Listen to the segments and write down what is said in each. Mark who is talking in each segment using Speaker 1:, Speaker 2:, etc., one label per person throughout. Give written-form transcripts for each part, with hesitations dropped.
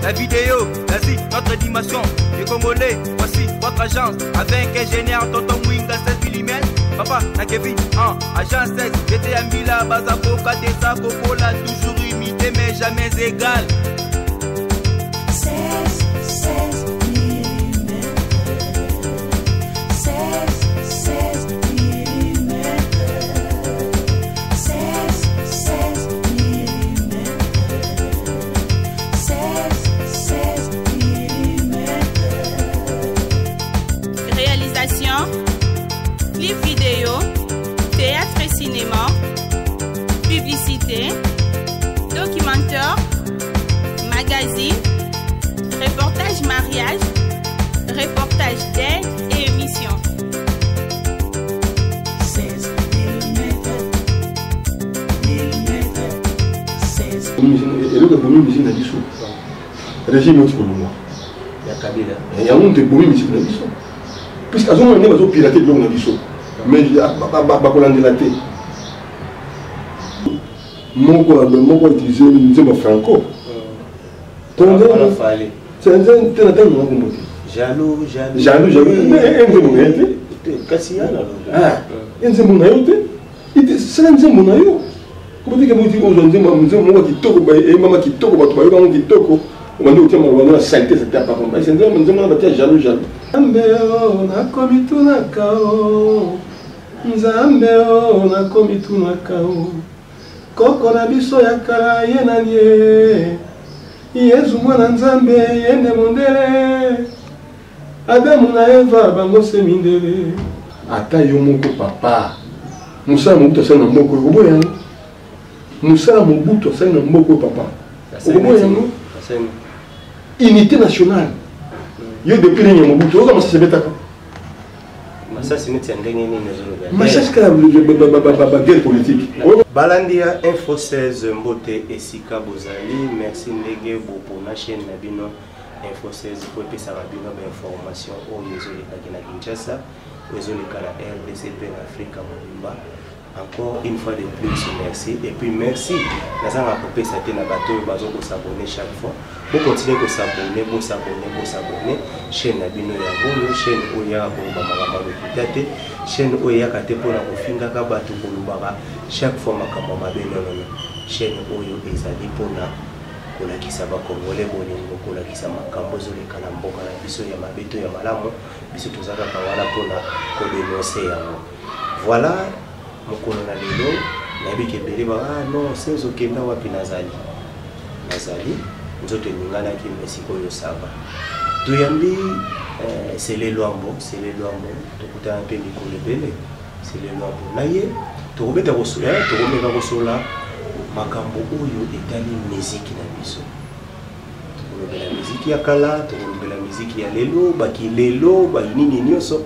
Speaker 1: La vidéo, l'Asie, notre dimension. Les Congolais, voici votre agence. Avec ingénieur Tonton Mwinga 16 mm. Papa, na Kevin, en agence 16. J'étais à Mila, Bazaboka, Tessa, Coca-Cola, toujours imité mais jamais égal.
Speaker 2: 16, 16 mm. 16, 16 mm. 16, 16 mm. 16, 16 mm.
Speaker 3: Réalisation, clip vidéo, théâtre et cinéma, publicité, documentaire, magazine, reportage mariage, reportage d'aide et émission.
Speaker 2: 16 mm. Mm. 16
Speaker 4: Eloko ebomi musique na biso, régime oti kolongwa
Speaker 5: ya Kabila.
Speaker 4: Yango moto ebomi musique na biso, puisque azomona ndenge bazopirate biloko na biso, mais bakolandela te. Moko moko utilise nzembo Franco.
Speaker 5: Wana Fally.
Speaker 4: Te, na ntango nanga kombo te.
Speaker 5: Jaloux, jaloux.
Speaker 4: Jaloux, jaloux, nzembo na ye te.
Speaker 5: Kasi ya na
Speaker 4: Ah, nzembo na yo te, sala nzembo na yo. Komoteke moti ozwa nzembo, nzembo moko kitoko, eyembama kitoko, bato bayoka yango kitoko, obandi kotia maloba na saleté, saleté ya papa. Nzembo, nzembo na batia jaloux, jaloux. Nzambe o, nakomitunaka o, Nzambe o, nakomitunaka o, koko na biso ya kala ye nani ye? Yezu mwana Nzambe, ye nde mondele? Adamu na Eva, bango se mindele. Ata yo moko papa, mosala Mobutu asali na mboka oyo, okoboya yango? Mosala Mobutu asali na mboka oyo, papa, okoboya yango? Unité nationale. Yo, depuis nini ya Mobutu oyoka masasi ebetaka?
Speaker 5: Masasi neti ya ndenge nini ozoloba?
Speaker 4: Masasi kaka baguerre politique.
Speaker 5: Balandi ya Info 16, mbote esika bozali. Merci ndenge bopona chaîne na bino Info 16 po epesaka bino bainformation oyo ezolekaki na Kinshasa, oyo ezoleka na RDC mpe na Afrika mobimba. Encore une fois de plus, merci. Et puis merci nazanga kopesa te na bato oyo bazo kos'abonner chaque fois. Bocontinue kos'abonner, bos'abonner, bos'abonner. Chaîne na bino yango oyo, chaîne oyo eyaka koloba makambo ya lokuta te, chaîne oyo eyaka te mpona kofingaka bato, kolobaka chaque fois makambo ya mabe. Nonono, chaîne oyo ezali mpona kolakisa Bakongole bolingo, kolakisa makambo ezoleka na mboka na biso, ya mabe to ya malamu. Biso toza kaka wana mpona kodénoncer yango. Voilà, mokolo na lelo, nayebi ke ebele ba ah non, 16 okenda wapi? Nazali, nazali nzoto eninganaki, mais sikoyo ça va. Toyambi Sele Lwambo. Sele Lwambo, tokutana mpe mikolo ebele. Sele Lwambo na ye tokobeta, tokomeka kosola makambo oyo etali miziki na biso. Tokolobela miziki ya kala, tokolobela miziki ya lelo, bakilelo, banini nyonso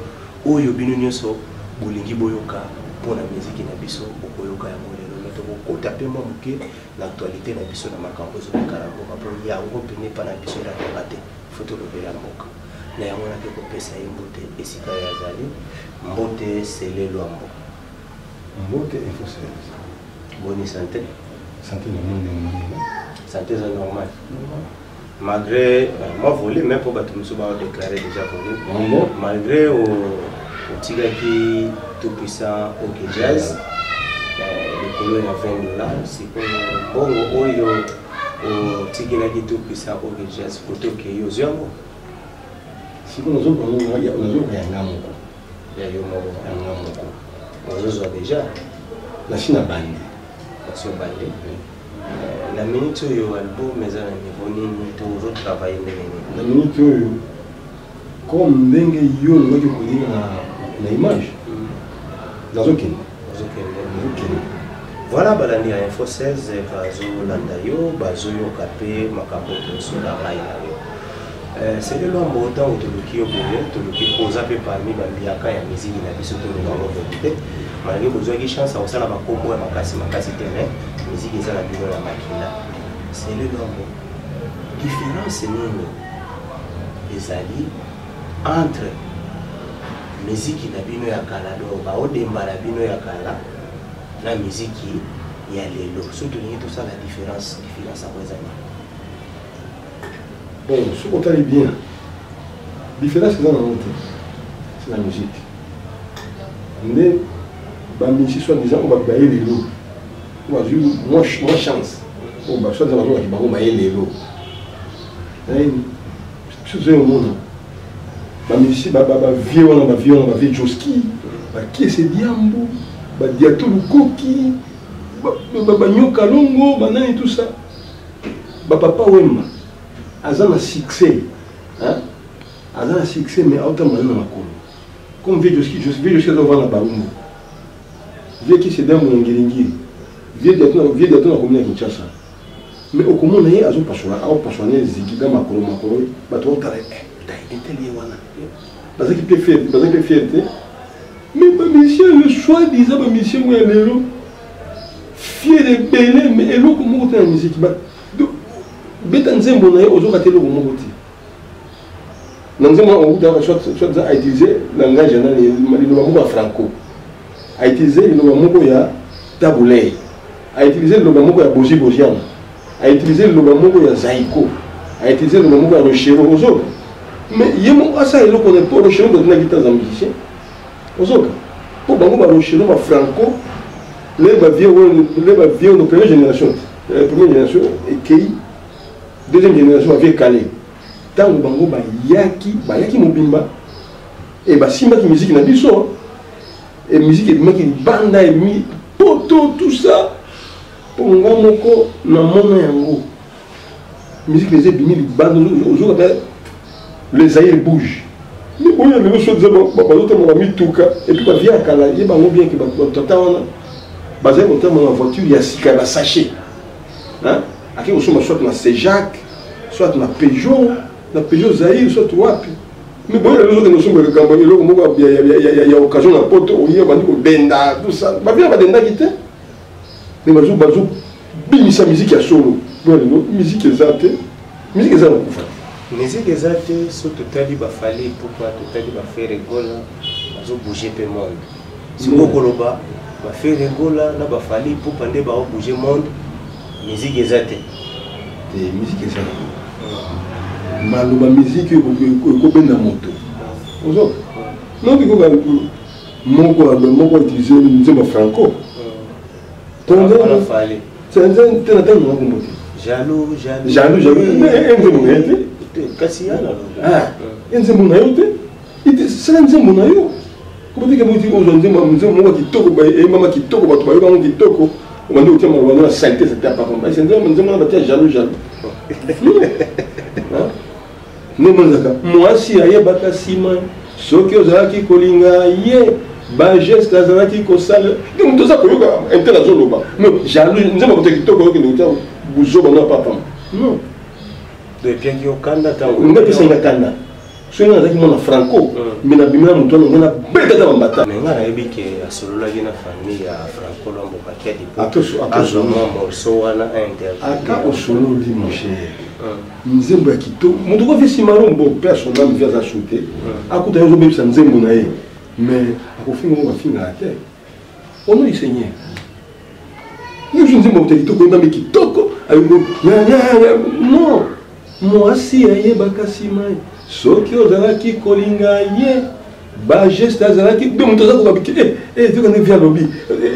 Speaker 5: oyo bino nyonso bolingi boyoka mpo na miziki na biso, bokoyoka yango lelo. Mais tokokota mpe mwa moke na actualité na biso, na makambo ezoleka na mboka, mpo yango pene epa na biso elataka te. Faut tolobela mboka na yango. Nake kopesa ye mbote esika ye azali. Mbote, Sele Lwambo.
Speaker 4: Mbote, Info 16.
Speaker 5: Boni santé?
Speaker 4: Santé normal, ndenge nini?
Speaker 5: Santé eza normal malgré moi volé, mais mpo bato mosusu baodéclaré déjà volé.
Speaker 4: Bon.
Speaker 5: Malgré otikaki Tout Puissant OK Jazz likolo ya 20 $, sikoyo mbongo oyo otikelaki Tout Puissant OK Jazz, kote okei, ozwi yango?
Speaker 4: Sikoyo nazoyoka yanga moko.
Speaker 5: Ya yo moko?
Speaker 4: Yanga moko.
Speaker 5: Ozozwa déjà?
Speaker 4: Nasi na bandi.
Speaker 5: Nasi obandi. Na minute oyo, album eza na niveau nini to ozotravaille ndenge nini?
Speaker 4: Na minute oyo, comme ndenge yo olobaki kolinga na image, nazokende.
Speaker 5: Ozokende.
Speaker 4: Nazokende.
Speaker 5: Voilà, balandi ya Info 16 bazolanda yo, bazoyoka mpe makambo tosola ngai na yo. Sele Lwambo, ntango toluki yo boye, toluki oza mpe parmi bambiaka ya miziki na biso. Toloba yango vérité, malgré bozwaki chance ya kosala bakombo ya makasi makasi te, mais miziki eza na bino na makila. Sele Lwambo, différence nini ezali entre miziki na bino ya kala, do baodemba na bino ya kala, na miziki ya lelo? Soki tolingi tosala différence, différence yango eza nini?
Speaker 4: Bon, soki otali bien, différence eza nango te, c'est la musique nde bamusicien soit disant oyo bato baye lelo, oyo bazwi mwa chance, oyo soit disant bazongaki bango baye lelo. Biso tozoyi komona bamusicien, bavieux wana, bavieux wana, bavieux Joski, bakiese Diambu, badiato Lukoki, banyoka longo, banani, tout ça, bapapa Wemba aza na succès, hein? Aza na succès, mais aotambola na makolo comme vieux Joski. Vieux Joski azovanda Barumbu, vieux Kisi Diambu na Ngiringiri, vieux Diato na commune ya Kinshasa, mais okomona ye azopasola, aopasola ne zigida makolo makolo. Bato baotala intel ye wana, bazalaki mpe fier, bazalaki mpe fier te. Mais bamusicien, le soi disant bamusicien ngo ya lelo, fier ebele, mais eloko moko te na musique. Beta nzembo na ye, ozoka te eloko moko te na nzembo wana. Okutaka soit autiliser langage ya nani, liloba moko ya Franco, autiliser liloba moko ya Tabu Ley, autiliser liloba moko ya Bozi Boziana, autiliser liloba moko ya Zaiko, autiliser liloba moko ya Rochereau, ozoka. Mais ye moko asala eloko na mpo Rochereau batinaki te aza musicien, ozoka, mpo bango baRochereau, baFranco, le bavieux oyo, le bavieux oyo, première génération te, première génération ekei, deuxième génération, bavieux Kallé, ntango bango bayaki, bayaki mobimba e basimbaki musique na biso e musique ebimaki libanda, emi poto, tout ça. Mpo nga moko namona yango, musique eza ebimi libanda, ozoka mpe le Zaïre bouge. Mais boya lelo, so eza bazotambola mituka et puis bavieux ya kala, ye bango bien ke batata wana bazali kotambola na voiture ya sika ya basachet, ake kosomba soit na Sejac, soit na Peugeot, na Peugeot Zaïre, soit wapi. Mais boya lelo, ozokende kosomba likambo, eloko moko ya occasion na poto, oye bandi kodenda, tout ça. Bavieux badendaki te, mais bazo bimisa musique ya solo. Boya lelo, musique eza te, musique eza na kokufa te.
Speaker 5: Musique eza te. So totali baFally Ipupa, totali baFerre Gola, bazobouge mpe monde. Sikoyo koloba baFerre Gola na baFally Ipupa nde baobouge monde, musique eza te?
Speaker 4: Te, musique eza maloba, musique ekobenda moto. Ozoka noki koka moko moko utilise nzembo Franco te na ntango nanga kombo te.
Speaker 5: Jaloux, jaloux.
Speaker 4: Jaloux, jaloux, nzembo na ye te.
Speaker 5: Kasi ya
Speaker 4: nzembo na yo te, sala nzembo na yo. Kobateke moti ozwa nzembo, nzembo moko kitoko, eyembama kitoko, bato bayoka yango kitoko, obandi kotia maloba na saleté, saleté ya papa. Nzembo wana batia jaloux, jaloux nde monzaka. Mwasi ayebaka nsima soki ozalaki kolinga ye, bageste azalaki kosala nde moto oza koyoka intel azoloba. Mais jaloux, nzembo kote kitoko, oyokende kotia buzoba na papa, non.
Speaker 5: Epiaki yo kanda ntango?
Speaker 4: Nga epesangi kanda. Soki nga nazalaki mwana Franco, mais nabimi na moto wana, ngai nabeta ata bambata.
Speaker 5: Mais nga nayebi ke asololaki na famille ya Franco Lwambo Makiadi po azwa mwa morceau wana.
Speaker 4: Ata osololi, mon cher, nzembo ya kitoko, moto ko vieux Simaro mbo mpe asonami, vieux aza su te, akuta ye ozobebisa nzembo na ye, mais akofinga ngo, bafingaka te au nom du Seigneur. Nyonso nzembo ya kitoko, oyembami kitoko, non. Mwasi ayebaka nsima soki ozalaki kolinga ye, bageste azalaki mpe moto aza koka toka nde vieux alobi,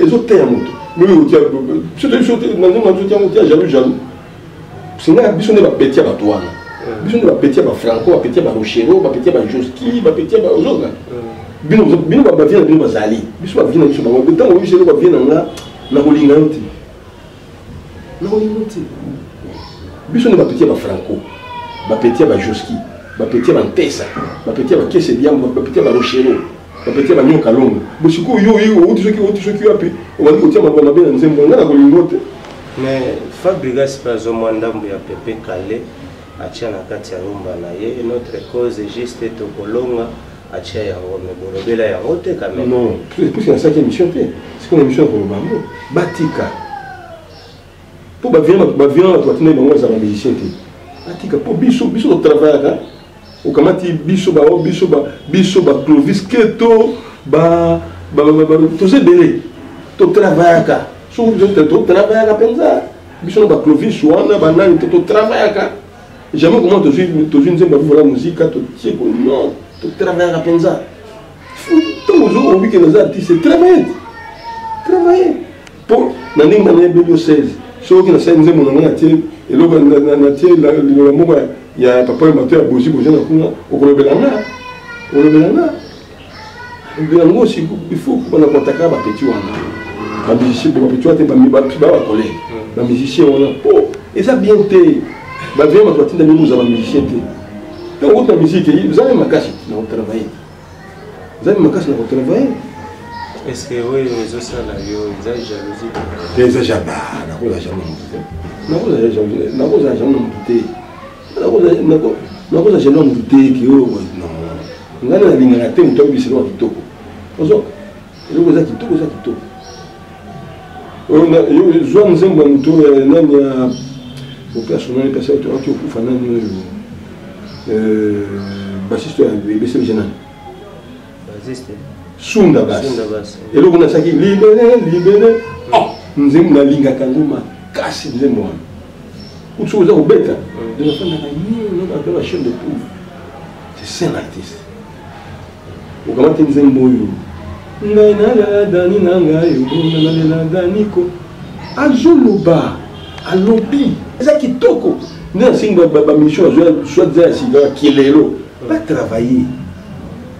Speaker 4: ezoteya moto. Na nzembo na biso tiango tia jaloux, jaloux, singa biso nde bapeti ya bato wana, biso nde bapeti ya baFranco, bapeti ya baRochereau, bapeti ya baJoski, bapeti ya ozoka. Bino, bino bavieux na bino bazali, biso bavieux na biso bango. Ntango oyebisi eloko bavieux na nga, nakolinga yo te, nakolinga yo te. Biso nde bapeti ya baFranco, bapeti ya baJoski, bapeti ya bantesa, bapeti ya bakese diambo, bapeti ya baRochereau, bapeti ya banyoka longo. Bo sikoyo yo outi soki, outi soki wapi, obandi kotia maloba mabe na nzembo, nga nakolinga te.
Speaker 5: Mais Fabregas mpe azwa mwa ndambo ya Pepe Kallé, atia na kati ya rumba na ye, "Notre cause est juste, tokolonga", atia yango, mais bolobela yango te quand même.
Speaker 4: Non, puisque nasalaki émission te. Sikoyo na émission ya koloba yango, batika, mpo bavieux, bavieux bato batindaki bango bazala bamusicien te. Batika, mpo biso, biso totravaillaka. Okamati biso bao, biso ba, biso ba Clovis Keto, ba toza ebele, totravaillaka. Soki biso totravaillaka mpenza, biso na baClovis wana, banani to totravaillaka. Jamais comment tozwi nzembo ya Viva la Musica totie ko non, totravaillaka mpenza. Ntango ozo obike naza artiste, travaille. Travaille. Mpo na ndenge na nayebeli yo 16, soki nasali nzembo na ngai natie eloko natie liloba moko ya papa oyo bato ya bozi bozi na kuna, okolobela nga, okolobela nga. Yango il faut kobanda koataka ba petit wana, ba musicien, ba petit wana te, ba ba collègue, ba musicien wana, po eza bien te. Ba vieux bato batinda bino bozala ba musicien te. Ntango okoti na musique, eza makasi na kotravaille, eza makasi na kotravaille.
Speaker 5: Est ce que oyo ezosala yo eza jalousie
Speaker 4: te? Eza jaba, nakozala jaloux na motu te, nakozala jaloux na motu te, nakozala jaloux na motu te ke oyo non. Ngai nalingaka te moto abibisa eloko ya kitoko. Ozoka eloko eza kitoko, eza kitoko. Zwa nzembo ya moto oyo nani ya opération nani kasi ati okufa nani oyo bassiste ya BCBG nani? Sunda Bass. Eloko nasaki libele libele, oh nzembo nalingaka yango makasi nzembo wana. Kutu soki oza kobeta, donc afandaka ye ba chef de poule. C'est un artiste. Okamati nzembo oyo ngai nalela dani na ngai oyo nalela daniko azoloba alobi eza kitoko nde nasengi bamission bazwa soit za ya sika kilelo batravaille,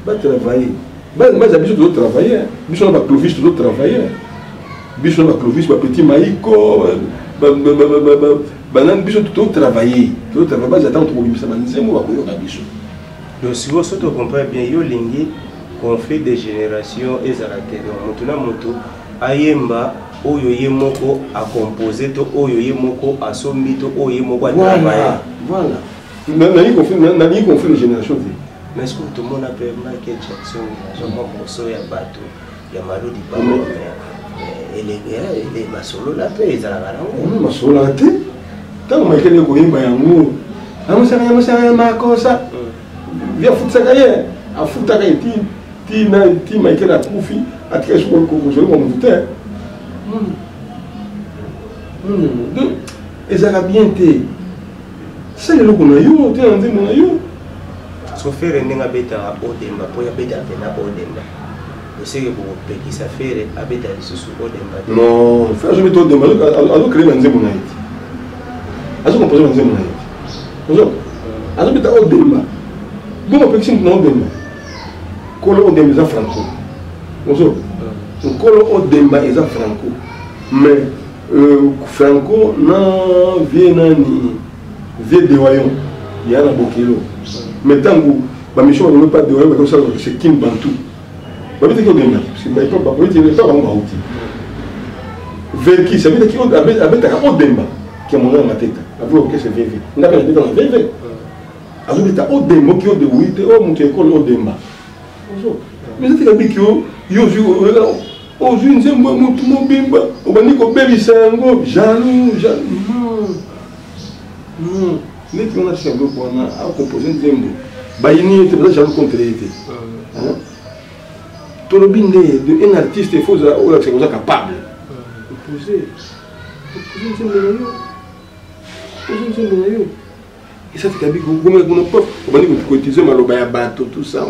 Speaker 4: batravaille baza biso tozotravaille, biso na baclovis tozotravaille, biso na baclovis bapetit maiko banani biso totravaille, tozotravaille baza ntango tokobimisa banzembo bakoyoka biso.
Speaker 5: Donc sikoyo soki tocomprendre bien, yo olingi conflit de génération ezala te, donc motu na motu ayemba oyo ye moko acompose to oyo ye moko asombi to oyo ye moko atravaille.
Speaker 4: Voilà, nalingi conflit de génération te.
Speaker 5: Mais soki tomona mpe Michael Jackson azwa mwa morceau ya bato ya Malodi Bango, basolola mpe ezalaka nango.
Speaker 4: Basololaka te. Ntango Michael ye koyemba yango amosaka ya mosaka ya makosa vi afutisaka ye, afutaka ye ti ti na ti Michael akufi, atika soki motu te. Donc ezalaka bien te. Sala eloko na yo te na nzembo na yo.
Speaker 5: So Ferre ndenge abetaka Odemba, mpo abetaka mpena Odemba, oseke bokopekisa Ferre abeta lisusu Odemba te?
Speaker 4: Non, Ferre azobeta Odemba, azocrée banzembo na ye te, azocompose banzembo na ye te, ozo azobeta Odemba. Bongo apekisi motu na Odemba? Nkolo Odemba eza Franco, ozo nkolo Odemba eza Franco, mais Franco na vie nani, vie Dewayon ya na bokelo. Mais ntango bamission balongo pa Dewayon bakosala c'est Kin Bantu, babetaki Odemba te, epa bango bauti Verkis abetaki, abetaka Odemba kia monana mateta avec orchestre VV. Nga mpe nabeta na VV, azobeta Odemba oki odewi te oyo moto ya ekole Odemba. Mais etika biki yo ozwi nzembo ya motu mobimba obandi kobebisa yango, jaloux, non non. Neti wana tika biloko wana, acompose nzembo, bayini ye te, baza jaloux contre ye te. Tolobi nde un artiste il faut olakisa oza capable. Compose, compose nzembo na yo, compose nzembo na yo. Esatika biko komela kuna pop, obandi koutiliser maloba ya bato, tout ça.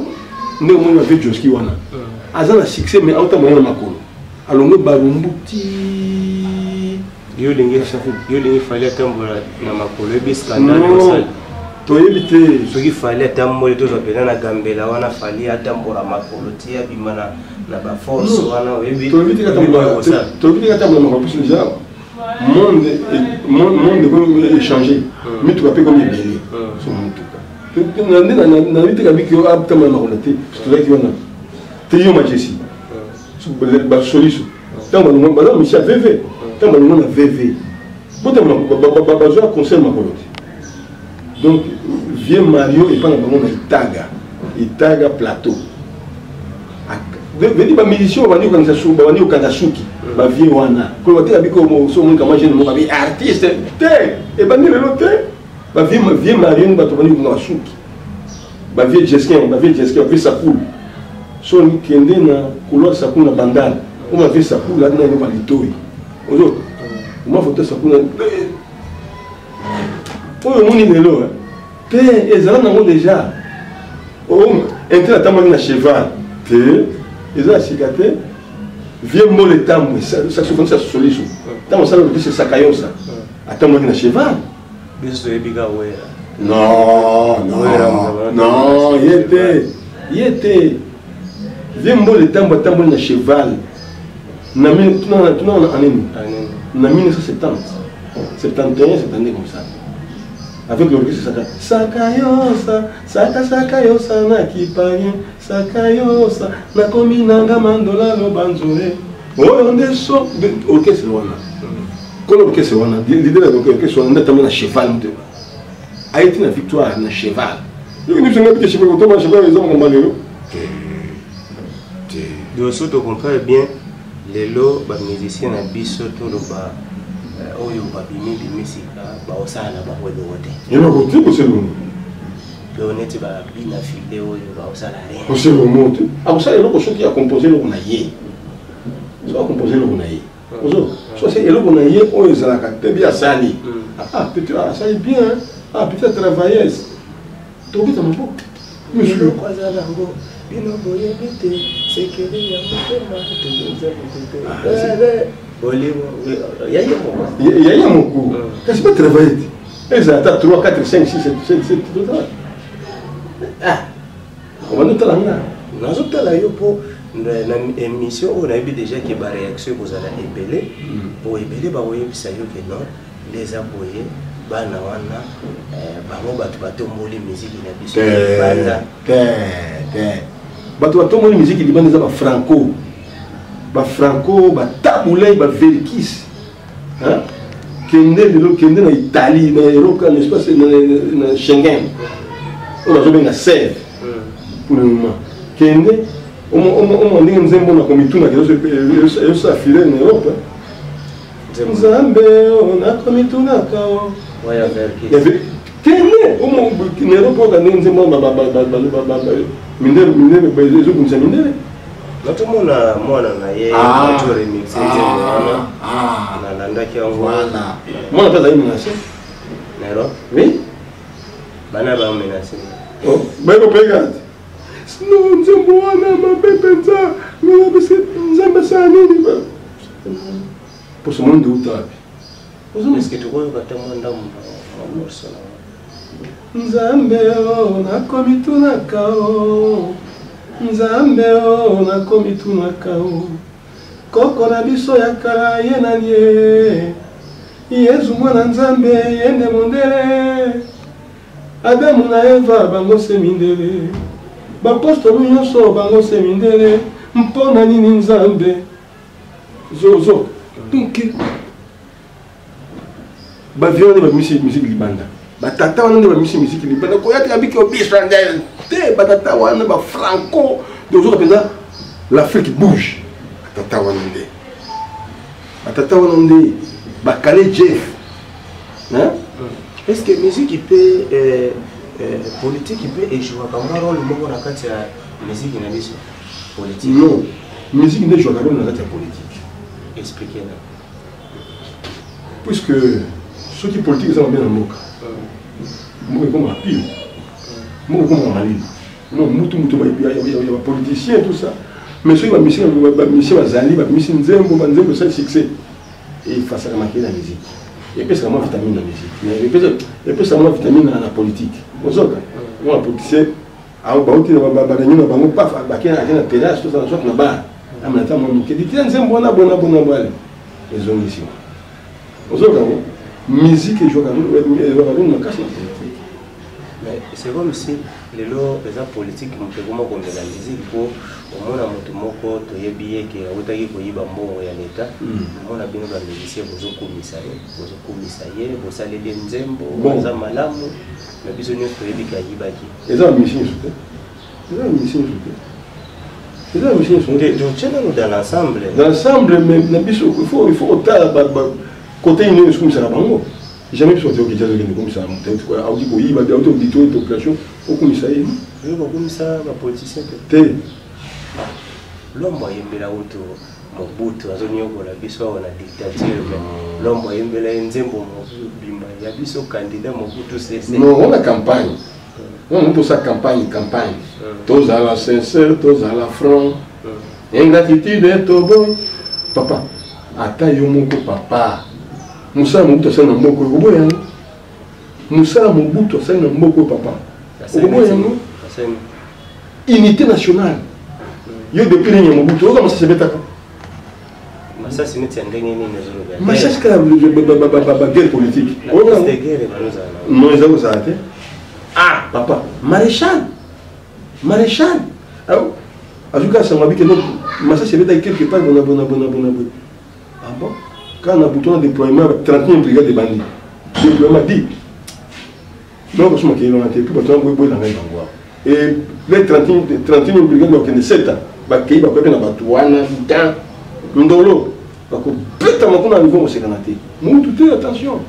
Speaker 4: Nde omoni bave Joski wana aza na succès, mais aotambola na makolo, alongwe Barumbu ti
Speaker 5: Yo olingi Fally atambola na makolo, oyebi scandale osala?
Speaker 4: Toyebi te.
Speaker 5: Soki Fally atamboli, tozwa mpena na gambela wana, Fally atambola makolo ti abima na baforce wana, oyebi?
Speaker 4: Toyebi te katambola makolo puisque déjà monde ekomi échangé, mituka mpe ekomi ebele. So motuka nde nayebi te kabiki atambola makolo te, tozalaki wana te. Yo Majesi basoliso ntango balongo baza misi ya VV, ntango balongo na VV botambola bazwa conseil makolo te. Donc vieux Mario epa na bango na Itaga, Itaga Plateau, vedi bamusicien babandi kokangisa suki, babandi kokanga suki bavie wana koloba te abiko so omoni kama jeune moko abi artiste te, ebandi lelo te. Bavie vieux Mario ni bato bandi kokanga basuki, bavie Jeskin, bavie Jeskin, bavie Sakul. So kende na couloir Sakul na Bandal, oma vie Sakul adi na eloko ya litoi, ozo oma foto Sakul oyo omoni lelo. Te, ezala nango déjà. Oh, intel atamboli na cheval te, eza ya sika te. Vieux Mbole Tambwe, saxophoniste ya Sosoliso, ntango asala orchestre Sakayosa, atamboli na cheval.
Speaker 5: Biso toyebi kaka Wera.
Speaker 4: Non, non, non, ye te, ye te. Vieux Mbole Tambwe atamboli na cheval na tuna na année nini? Na 1970, 71, 72 comme ça. Avec l'orchestre Saka. Sakayosa, Saka Sakayosa na kipaye, Sakayosa nakomi nanga mandola lobanzole. Oyo nde so orchestre wana. Kolo orchestre wana, leader ya orchestre wana nde atamboli na cheval mte. Ayeti na victoire na cheval. Yoki nde biso ngabi cheval kotoma cheval eza makambo ya lelo. Te.
Speaker 5: Donc soki tocomprendre bien lelo ba musicien na biso toloba oyo babimi bimi sika baosala na bango eloko te.
Speaker 4: Eloko te koselongo.
Speaker 5: Donc neti babina file oyo baosala rien.
Speaker 4: Koselongo te. Akosala eloko soki akompose eloko na ye. Soki akompose eloko na ye. Ozo so c'est eloko na ye oyo ezalaka te bi asali. Ah peut-être asali bien. Ah peut-être travailleuse. Tobeta maboko.
Speaker 5: Eloko aza nango bino boyebi te sekele ya motema toza moto bolingo ya ye moko.
Speaker 4: Ya ye moko. Kasi ba travailler te. Ezala ata 3 4 5 6 7 7 7 totala. Ah. Obandi otala nga.
Speaker 5: Nazotala yo mpo na émission oyo nayebi déjà ke ba réaction ekozala ebele. Po ebele bakoyebisa yo ke non, nde eza boye bana wana bango bato batomboli miziki na biso libanda.
Speaker 4: Te, te. Bato batomboli miziki libanda eza ba franco. Ba franco, ba tabulei, ba verkis. Hein? Kende lelo, kende na Italie, na Europe, na espace, na Schengen. Oyo bazobenga Sèvres. Pour le moment. Kende, omo ndenge nzembo na komituna, ezosala filet na Europe. Nzambe nakomitunaka o. Kende, omo na Europe oyo ndenge nzembo mindele, mindele, ezobundisa mindele.
Speaker 5: Natomona mwana na ye bato remix nzembo wana nalandaki yango.
Speaker 4: Mwana mpe azali menacé.
Speaker 5: Na Europe?
Speaker 4: Oui.
Speaker 5: Bana ba menacé.
Speaker 4: Oh, bayekopeka te. No, nzembo wana mabe mpenza, nzambe asala nini? Poso monde uta wapi?
Speaker 5: Est-ce que tokoyoka ata mwa ndambo mwa morceau na
Speaker 4: Nzambe o nakomitunaka o, Nzambe o nakomitunaka o, koko na biso ya kala ye nani ye, Yezu mwana Nzambe ye nde mondele, Adamu na Eva bango se mindele, bapostolu nyonso bango se mindele, mpo na nini Nzambe zozo? Donc bavion nde babimisi musique libanda, batata wana nde babimisi musique libanda, koya te abiki obisa nde te, batata wana ba franco, donc ozoka mpenza l'Afrique bouge. Batata wana nde, batata wana nde bakale Jeff. Hein?
Speaker 5: Est-ce que musique mpe politique mpe ejouaka mwa rôle moko na kati ya musique na biso? Politique?
Speaker 4: Non, musique nde ejouaka rôle na kati ya politique.
Speaker 5: Expliquez na.
Speaker 4: Puisque soki politique eza mabe na mboka, mboka ekomaka pire, mboka ekomaka malili. Non, mutu mutu ya ba politicien tout ça. Mais soki ba musicien, ba musicien bazali, ba musicien nzembo, ba nzembo esali succès, efasaka makili na musique. Epesaka mwa vitamine na musique. Mais epesaka mwa vitamine na politique. Ozoka? Mwa politicien, bauti na ba réunion na bango, paf, bakei na terrasse, tout ça, soit na bar. Amela ata mwa moke. Ditia nzembo wana, bona, bona, bona. Ezongisi. Ozoka ngo? Musique ejouaka rôle makasi na politique.
Speaker 5: Mais c'est comme si lelo eza politique moto ekoma komela musique, po omona moto moko toyebi ye ke awutaki koyiba mbongo ya l'État. Omona bino ba musicien bozokumisa ye, bozokumisa ye, bosaleli ye nzembo, aza malamu, mais biso nyonso toyebi ke ayibaki.
Speaker 4: Eza ba musicien nyonso te. Eza ba musicien nyonso te. Eza ba musicien nyonso te.
Speaker 5: Totie nanu dans l'ensemble.
Speaker 4: Dans l'ensemble, mais na biso, il faut otala ba côté nini ezokumisaka bango. Jamais biso bato yoki jazo kende komisa moto auti koyiba, auti kodétourner population, okumisa ye.
Speaker 5: Oyo bakumisa ba politicien te.
Speaker 4: Te.
Speaker 5: Lombo ayembela utu Mobutu azonyokola biso awa na dictature, mais Lombo ayembela ye nzembo mobimba. Ya biso candidat Mobutu Sese.
Speaker 4: Non, on a campagne. On a ça campagne, campagne. Tozala sincère, tozala franc. Ingratitude toboy. Papa, ata yo moko papa. Mosala Mobutu asali na mboka oyo okoboya yango. Mosala Mobutu asali na mboka oyo papa. Okoboya yango. Unité nationale. Yo depuis nini ya Mobutu oyoka masasi ebetaka.
Speaker 5: Masasi neti ya ndenge nini ozoloba?
Speaker 4: Masasi kaka baguerre politique. Non, eza kozala te. Ah papa, maréchal. Maréchal. Azwi kaka sango abike no masasi ebetaki quelque part bona bona bona bona boye. Ah bon? Kaka na butu wana déploiement 31 brigade ebandi. Déploiement dit. Non, parce que makeyeli wana te, puis bato wana boye boyela ngai bango awa. Et les 31 brigade bakokende 7 ans, bakei bakoya mpe na bato wana dan ndolo bakobetama kuna na niveau kosekana te. Mutu te, attention.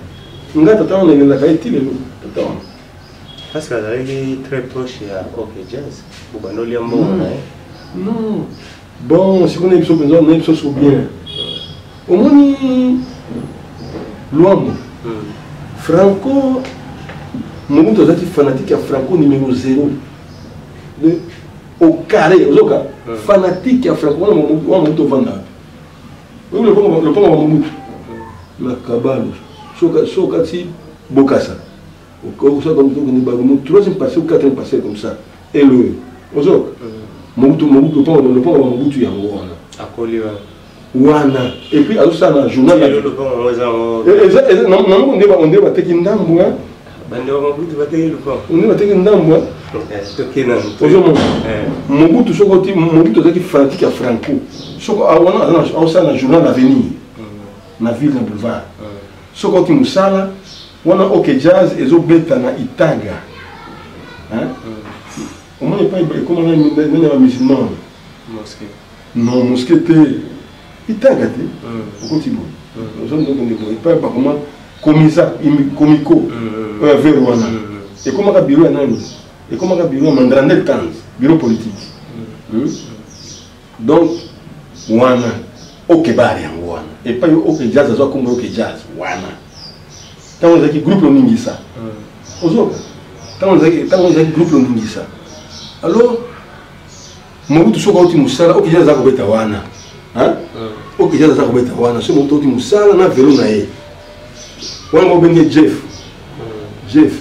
Speaker 4: Ngai tata wana elelaka ye ti lelo, tata wana.
Speaker 5: Parce que azalaki très proche ya OK Jazz, bobanda olia mbongo na ye.
Speaker 4: Non. Bon, sikoyo nayebi biso mpenza, nayebi biso so bien. Omoni Luambo, Franco, Mobutu azalaki fanatique ya Franco numéro 0. De, au carré, ozoka, fanatique ya Franco, wana Mobutu ovanda wapi? Oyebi lopango ya Mobutu? Na Kabalo, soka ti Bokassa. Troisième parcelle ou quatrième parcelle comme ça. Eloyo. Ozoka. Mobutu, Mobutu, lopango, lopango ya Mobutu yango wana.
Speaker 5: Akoli wana.
Speaker 4: Wana. Et puis azosala na journal.
Speaker 5: Lelo lopango yango eza yango.
Speaker 4: Nango nde nde bateki ndambo, hein.
Speaker 5: Bande wa Mobutu bateki lopango.
Speaker 4: Nde bateki ndambo, hein.
Speaker 5: Tokena.
Speaker 4: Ozomona. Mobutu soko ti Mobutu azalaki fanatique ya Franco. Soko wana azosala na journal Avenir. Na ville na boulevard. Soko oti mosala wana OK Jazz ezobeta na Itaga. Hein? Omoni epai ekoma nani ya bamusulman?
Speaker 5: Mosquée.
Speaker 4: Non, mosquée te. Itaga te. Okoti boye. Ozokende boye. Epai bakoma komisa komiko oyo ya vere wana. Ekomaka bureau ya nani? Ekomaka bureau ya Mandrandel Tanz, bureau politique. Donc wana OK bar yango wana. Epai OK Jazz azwa kombo OK Jazz wana. Ntango ezalaki groupe Loningisa. Ozoka. Ntango ezalaki groupe Loningisa. Alors Mobutu soki auti mosala, OK Jazz aza kobeta wana. Hein? OK Jazz aza kobeta wana. Soki Mobutu auti mosala na velo na ye. Wana mobenge Jeff. Jeff.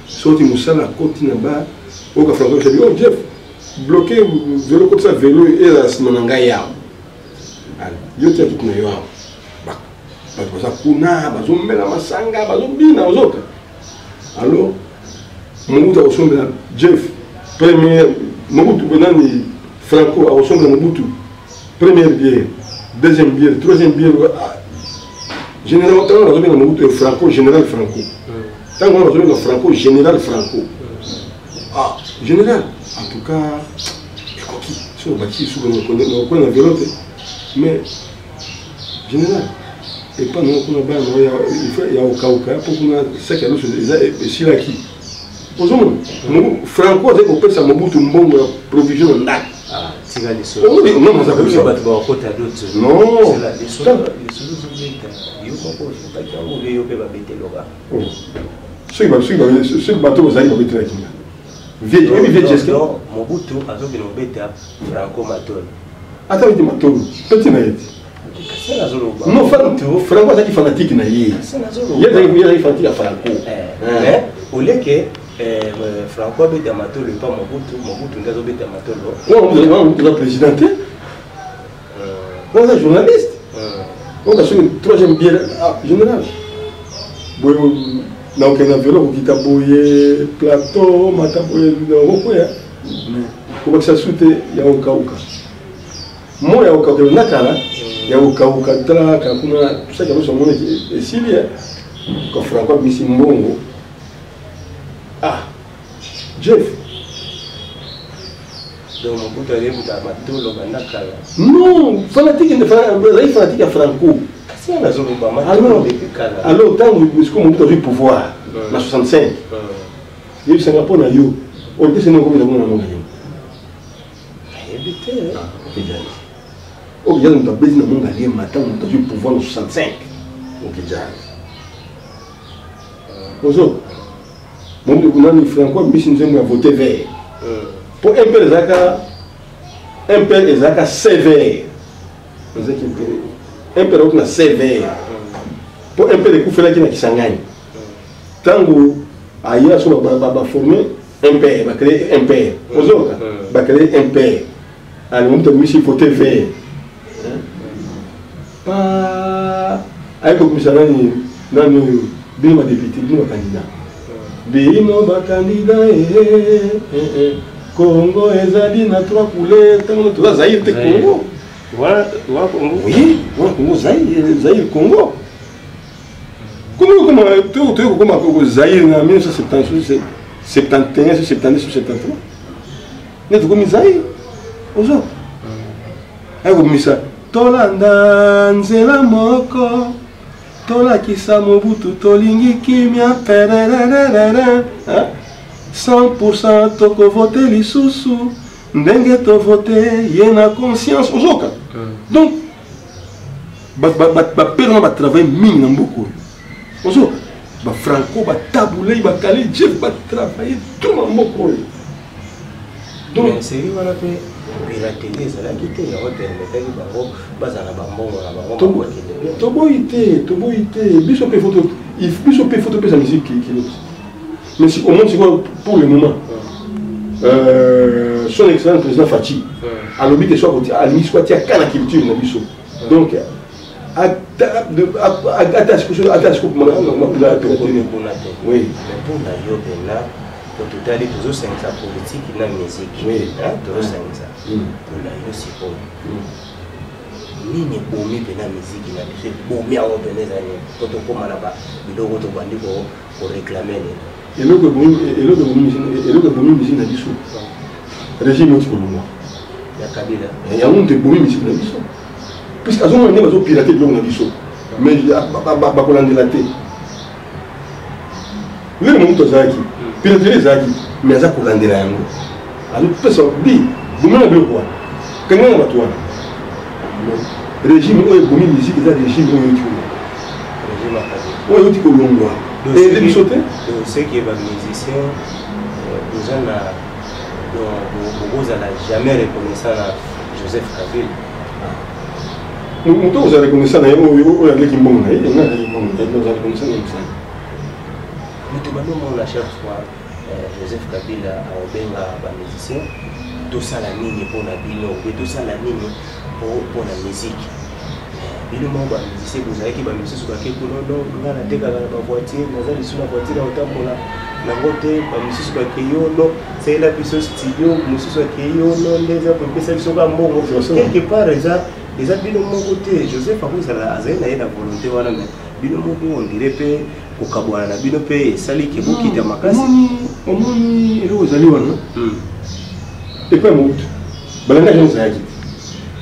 Speaker 4: Soki auti mosala akoti na bar, oyoka Franco Xavier, oh Jeff, bloqué velo, kotisa velo ezala nsima na ngai awa. Yo tia kiti na yo awa. Bato baza kuna, bazomela masanga, bazobina, ozoka. Alors, Mobutu akosombela Jeff première, Mobutu nani Franco akosombela Mobutu première bière, deuxième bière, troisième bière. Général, ntango nazobenga Mobutu Franco, général Franco. Ntango nazobenga Franco, général Franco. Ah, général, en tout cas, ekoki. Soki obakisi suku na velo te. Mais général, epa nango kuna bana nango ya okauka mpo kuna saki ya loso eza esilaki. Ozomona Franco azali kopesa Mobutu mbongo ya provision na ndako.
Speaker 5: Tika lisolo.
Speaker 4: Non, naza koyebisa.
Speaker 5: Bato bakokota doto.
Speaker 4: Non.
Speaker 5: Lisolo ozobeta yo moko ozobaki yango obe yo mpe babeteloka.
Speaker 4: Soki bato bazali babetelaki nga. Vieux Jeske.
Speaker 5: Mobutu azokende kobeta Franco Matolo.
Speaker 4: Ata beti Matolo, peti na ye te. Non, Franco azalaki fanatique na ye. Ye azalaki fanatique ya Franco.
Speaker 5: Mais oleke Franco abeta Matolo epa Mobutu, Mobutu nde azobeta Matolo.
Speaker 4: Wana Mobutu aza président te. Wana aza journaliste. Oyo soki troisième bière, ah, général. Boye nakokende na velo kokita boye plateau mata boye nakokwea. Mais kobakisa su te ya kokauka. Mo ya kokauka na kala ya kokauka tala kaka kuna saki ya loso amoni esili ka Franco abimisi mbongo. Ah, Jeff.
Speaker 5: Donc Mobutu ayebuta matolo banda kala.
Speaker 4: Non, fanatique azali fanatique ya Franco.
Speaker 5: Kasi wana azoloba matolo depuis kala.
Speaker 4: Alors ntango sikoyo Mobutu azwi pouvoir na 65. Yebisanga mpo na yo, orchestre nini okomisa kuna na mboka nini?
Speaker 5: Nayebi te.
Speaker 4: OK Jazz. OK Jazz moto abeti na monga alema ntango moto azwi pouvoir na 65. OK Jazz. Ozo Mobutu nani Franco abimisi nzembo ya vote vert. Mpo MPR ezalaka MPR ezalaka sévère. Ezalaki MPR. MPR auti na sévère. Mpo MPR ekufelaki na Kisangani. Ntango aya so baforme MPR, bacree MPR. Ozoyoka? Bacree MPR. Ali Mobutu abimisi vote vert. Pa aye kobimisa nani nani oyo bino badepute bino bakandida bino bakandida eh, Congo ezali na trois couleurs ntango toza Zaïre te Congo.
Speaker 5: Voilà, voilà Congo.
Speaker 4: Oui, voilà Congo, Zaïre, Zaïre Congo. Comment comment to to kokoma ko Zaïre na 1971 72 73 nde tokomi Zaïre ozo ayekobimisa tolanda nzela moko tolakisa Mobutu tolingi kimia perererere 100% tokovote lisusu ndenge tovote ye na conscience ozoka. Donc bapere na batravaille mingi na mboka oyo ozoka, bafranco, batabulei, bakale Jeff, batravaille tout na mboka oyo.
Speaker 5: Donc série wana mpe piraterie ezalaki te, yango epermetaki bango bazala bambongo na bango. Bakende bien.
Speaker 4: Toboyi te, toboyi te. Biso mpe faut biso mpe faut topesa musique kilo. Mais si, au moins sikoyo pour le moment son excellence président Fatshi alobi ke so alingi siko atia ka na culture na biso. Donc ata siko
Speaker 5: tokomi kuna te.
Speaker 4: Oui.
Speaker 5: Mais mpona yo mpena, po totali tozosangisa politike na musique, tozosangisa, mpona yo sikoyo nini ebomi mpena musique na biso? Ebomi yango mpena eza nini po tokóma na biloko tobandi koréclamer lelo?
Speaker 4: Eloko ebomi musique na biso, régime oti kolongwa
Speaker 5: ya Kabila.
Speaker 4: Yango moto ebomi musique na biso, puisque azomona nde bazopirate biloko na biso, mais bakolandela te. Ndenge mobutu azalaki, piraterie ezalaki, mais aza kolandela yango, azopesa bi bomela na biloko wana, kanga na bato wana. Régime oyo ebomi musique eza régime oyo euti kolongwa.
Speaker 5: Régime ya Kabila.
Speaker 4: Oyo euti kolongwa eyede biso te.
Speaker 5: Donc ce qui est bamusicien boza na, donc bokozala jamais reconnaissant na Joseph Kabila.
Speaker 4: Moto ozala reconnaissant na ye, oyo aleki mbongo na ye, nga aleki mbongo na ye, ozala reconnaissant na ye mosala.
Speaker 5: Moto bandomona chaque fois Joseph Kabila aobenga bamusicien, tosala nini mpona bino, obe tosala nini mpona musique. Bino moko bamusicien bozalaki, bamisusu bake kuna, no nga natekaka na bavoiture, naza lisu na voiture ya kotambola nango te. Bamisusu bakei yo, no salela biso studio. Mosusu akei yo, no nde eza kopesa biso ka mbongo. Quelque part eza bino moko te. Joseph akozala azali na ye na volonté wana, mais bino moko on dirait mpe kokabwana na bino mpe esali ke bokita makasi.
Speaker 4: Omoni eloko ezali wana, epai Mobutu balangaki yango ezalaki te,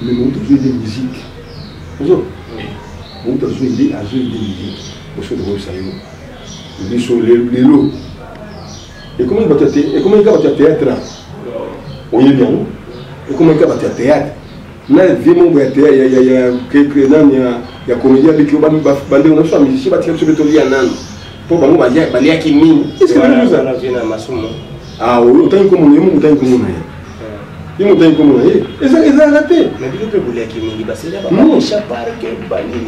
Speaker 4: mais Mobutu azoyede musique, ozo Mobutu azoyede musique. Oso tokoyebisa yo biso lelo ekomaki bato, ekomaki kaka bato ya théâtre, oyebi yango, ekomaki kaka bato ya théâtre na vie moko ya nani ya comédie abiki. Bandeko na biso ya musicien batika biso mpe tolia nano, mpo bango baliaki mingi. Otangi komona ye moko, otangi komona ye, ye moto otangi komona ye, ezalaka te.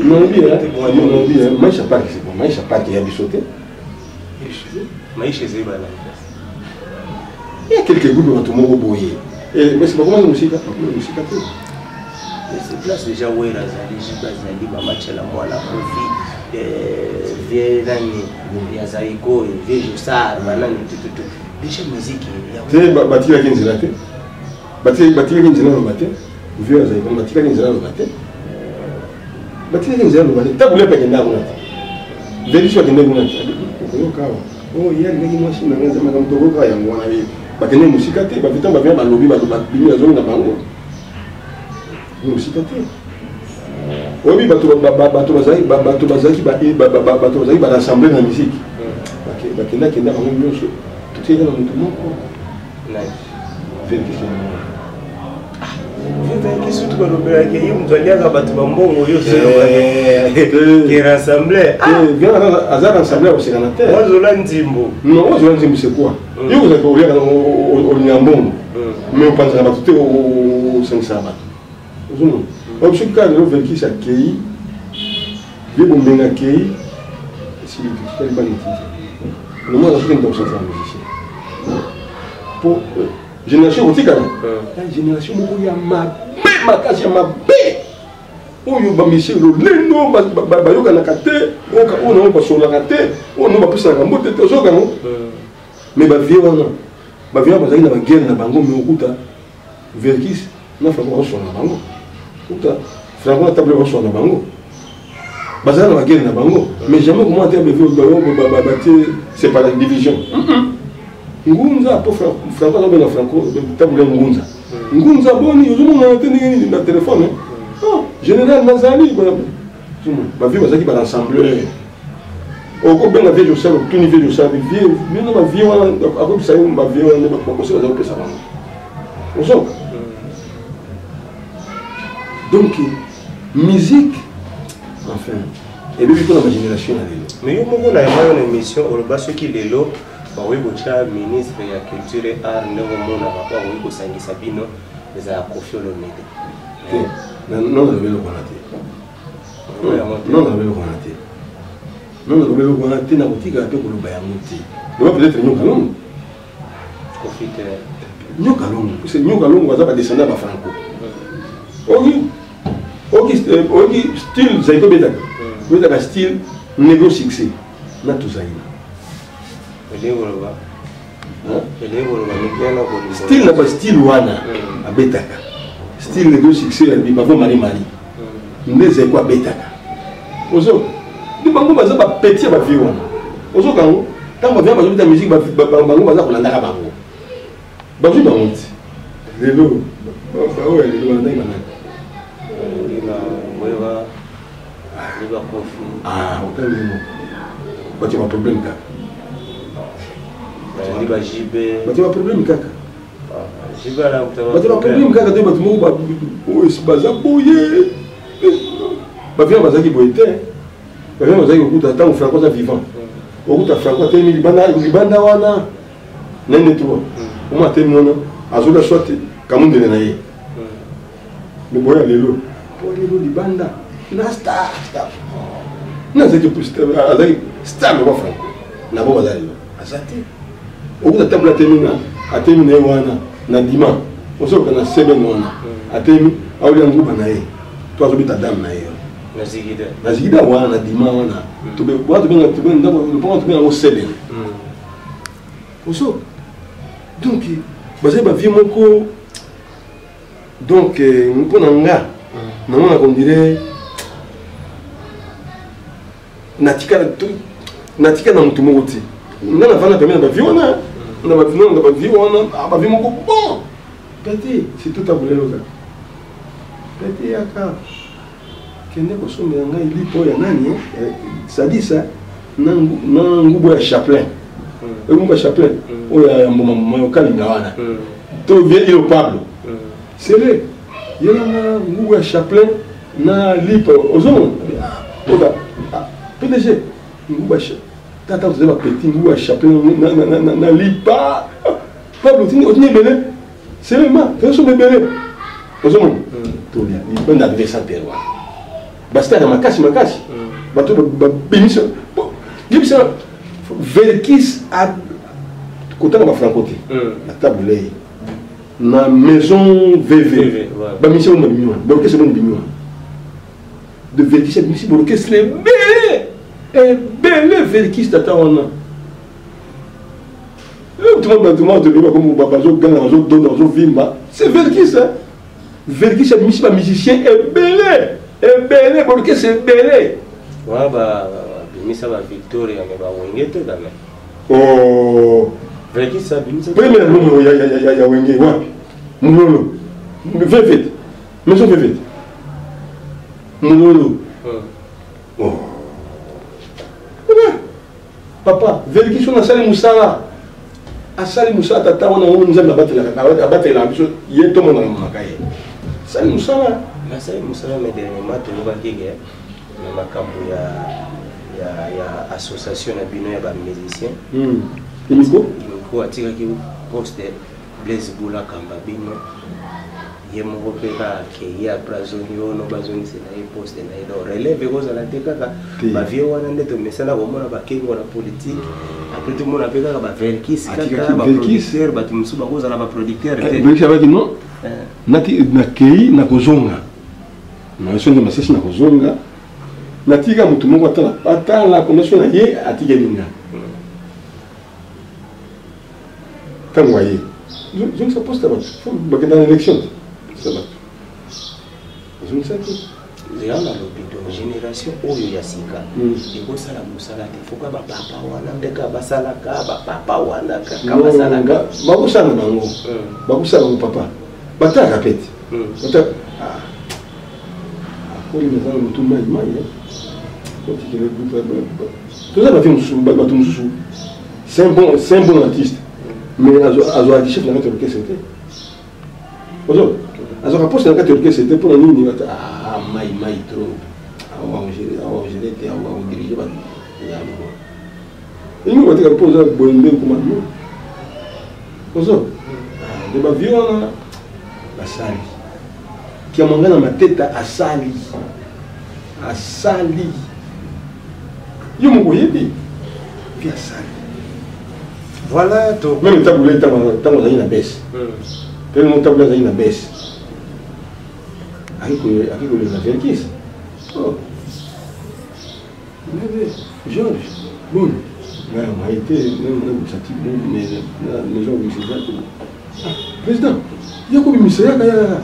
Speaker 4: Nalobi Maisha Park, c'est bon, Maisha Park ya biso te.
Speaker 5: Maisha ezali banani?
Speaker 4: Ya quelques groupes, bato moko boye, mais bakomaki mosika, bakomaki mosika te.
Speaker 5: Place déjà Wera azali, Jibe azali, bamachela mwana Kofi, vie nani ya Zaiko, vie Josar, banani tututu, déjà musique.
Speaker 4: Te, batikaki nzela te, batikaki nzela loba te. Vie ya Zaiko batikaki nzela loba te, batikaki nzela loba te. Ntango lepe akenda kuna te, verisi akende kuna te, okoyoka awa oyo ye alingaki mwasi na ngai, makambo tokoyoka yango wana. Bakende mosika te, bavitan bavia, balobi, babimi, azongi na bango mosika te. Oyebi bato bazalaki baassemblée na musique, bakendakenda bango nyonso, totikaki na motu moko.
Speaker 5: Verckys balobelaka ye moto aliaka bato bambongo yo ke rassemble.
Speaker 4: Aza rassemble ya kosekana te.
Speaker 5: Ozola nzimbo.
Speaker 4: Non, ozola nzimbo, c'est quoi? Yo kozalaka oliaka, olinga mbongo, mais opanzaka bato te, osangisaka bato. Ozomona soki kaka lelo Verckys akei, ye Bombenga akei, esili, tali bana etiki nomona soki moto akosangisa musicien po génération ekotikala ya génération moko ya mabe makasi, ya mabe oyo bamisie lolendo, bayokanaka te, oyo nango basololaka te, oyo nango bapesanaka mbote te. Ozoyoka yango, mais bavieux wana, bavieux wana bazalaki na baguerre na bango, mais okuta Verckys na Franco bazosola na bango, okuta Franco na Tabu Ley bazosola na bango, bazala na baguerre na bango, mais jamais komona te batie séparer division. Ngunza po Franco azobenga Franco, Tabu Ley Ngunza, Ngunza boni, ozomonana te, ndenge nini na telefone? Général nazali. Bavieux bazalaki barassembleur. Okobenga vieux Josal, otuni vieux Josal, vieux bino bavieux wana akobisa yo, bavieux wana nde bakosi baza kopesa bango. Ozoka donc musique, enfin, ebebi mpona bagénération ya lelo.
Speaker 5: Mais yo moko na yango yo na émission oloba soki lelo bakoki kotya ministre ya culture et art, ndenge omonaka po akoki kosangisa bino, ezala Koffi Olomide.
Speaker 4: Te, non, nalobi eloko wana te. Non, nalobi eloko wana te. Non, nalobi eloko wana te, nakotikala mpe koloba yango te. Loba peut-être Nyoka Longo.
Speaker 5: Koffi te.
Speaker 4: Nyoka Longo, parce que Nyoka Longo aza badescendant ya bafranco. Oki oki oki style Zaiko betaka, betaka style Negro Succès na Tozaina.
Speaker 5: Elingi koloba, elingi koloba mikiana.
Speaker 4: Style na bastyle wana abetaka style Negro Succès ya bavo Marie Marie nde Zaiko abetaka. Ozo nde bango baza bapetits ya bavieux wana. Ozoka yango, ntango bavieux bazobeta musique, bango baza kolandaka bango, bazwi bango ti lelo. Oyo ya lelo balandaki banani? Otali mo batia baproblème kaka, batia baproblème kaka, batia baproblème kaka te. Bato moko oyo baza boye, bavieux bazalaki boye te. Bavieux bazalaki kokuta ntango Franco aza vivant, okuta Franco atelemi libanda wana nene trois omo atelemi wana, azolia soit kamundele na ye. Mais boya lelo, po lelo libanda na star, star na azalaki, azalaki star lokwa Franco na bo baza lelo aza te. Okuta Tabu Ley atemi na atemi na ye wana na dima, ozoyoka na seben wana atemi, aolia nguba na ye to azobeta dame na ye. Na zigida wana, na dima wana, wana tobenga lopango, tobenga yango seben. Ozo donc bazali bavieux moko. Donc mpo na nga, namonaka on dirait natika na motu moko te. Nga navanda pembeni na bavieux wana, na bavieux wana, bavieux moko bon pete, surtout Tabu Ley. Oza pete, yaka kende kosombela ngai lipo ya nani, sadisa na ngubo ya Chaplin, oyo ngubo ya Chaplin oyo ya mbuma mbuma ya okalinga wana, to vieux Ilo Pablo sele yelanga ngubo ya Chaplin na lipo. Ozomona oza PDG, ngubo ya tata, tozali bapetits, ngubo ya Chaplin na lipa. Pablo otindi ebele, selema tozosomba ebele. Ozomona tolia libanda adversaire wana, bastar ya makasi makasi, bato babimisa yebisa Verckys kotanga bafranco te na Tabu Ley na maison VV, bamisi oyo babimi wana, baorchestre boni bimi wana de Verckys abimisi baorchestre ebele ebele. Verckys tata wana, bato moko toyebi bakomo bazoganga, bazodonda, bazovimba, c'est Verckys. Verckys abimisi bamusicien ebele ebele, baorchestre ebele.
Speaker 5: Wana babimisa bavictoria, mais bawenge te quand même.
Speaker 4: Oh.
Speaker 5: Verckys abimisa.
Speaker 4: Premier album ya Wenge wapi? Mulolo Vevet, maison Vevet, Mulolo. Oh. Papa Verckys wana asali mosala, asali mosala tata wana. Oyo Nzambe abatelaka biso ye, tomonaka monaka ye. Asali mosala.
Speaker 5: Asali mosala, mais dernièrement toyokaki ke na makambo ya association na bino ya bamusicien.
Speaker 4: Emiko.
Speaker 5: Emiko atikaki poste, Blaise Bula kamba bino, ye moko mpe kaka akei. Après azongi ono, bazongisela ye poste na ye. Donc relève ekozala te kaka bavieux wana nde tomesana komona bakengo na politique. Après tomona mpe kaka baverkis, kaka baproducteur, bato mosusu bakozala baproducteur te.
Speaker 4: Verkis abaki non, nati nakei, nakozonga nasongi masasi, nakozonga, natika motu moko atala atala komation na ye, atikeli nga. Ntango aye zongisa poste ya bato, bakenda na élection te, bato azongisaki.
Speaker 5: Yango nalobi, donc génération oyo ya sika ekosala mosala te, foka bapapa wana nde kaka basalaka, bapapa wana kaka basalaka.
Speaker 4: Bakosala na bango, bakosala bango, papa batalaka pe te. Akoli naza na motu mai mai otikele groupe, toza bato mosusu, bato mosusu. C'est un bon artiste, mais azwaka chef na kati ya orchestre te, ozo azwaka poste na kati ya orchestre te. Mpona nini? Ah, mai mai trop, awa ogere te, awa odirige bato yango elingi batika mpo oza boye nde okoma no ozo nde bavieux wana basali. Kiamwanga na Mateta asali, asali, yo moko oyebi vi asali.
Speaker 5: Voilà to.
Speaker 4: Même Tabu Ley, ntango azali na bese, tellement Tabu Ley azali na bese, aki kolela Verkis: "Oh Georges, boni ngai ngai te, nabimisa ti maison, obimisa eza te." "Président, ya kobimisa, yaka, yaka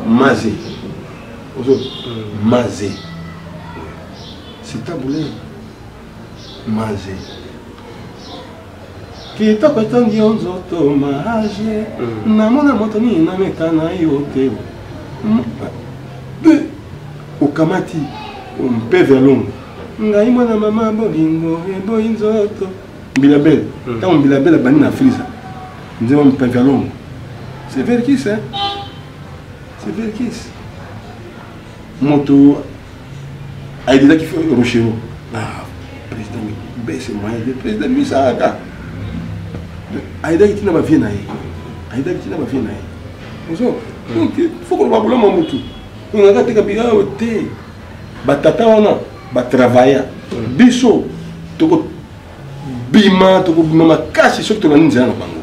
Speaker 4: maze ozo maze." C'est Tabu Ley, maze kitoko etongi yo nzoto maje, namona moto nini nameka na yo te. De okamati mpeve ya longo, ngai mwana mama, bolingo eboyi nzoto. Mbilabel, ntango Mbilabel abandi na Frisa nzembo mpeve ya longo, c'est Verkis, hein? C'est Verkis moto ayedizaki Rochero. Ah, président bese moyen de président misaka ayedaki ntina bavieux na ye, ayedaki ntina bavieux na ye ozo. Donc faut koloba bolamu ya motu ongaka teka bilao te. Batata wana batravailla, biso tokobima, tokobima makasi soki tolandi nzela na bango.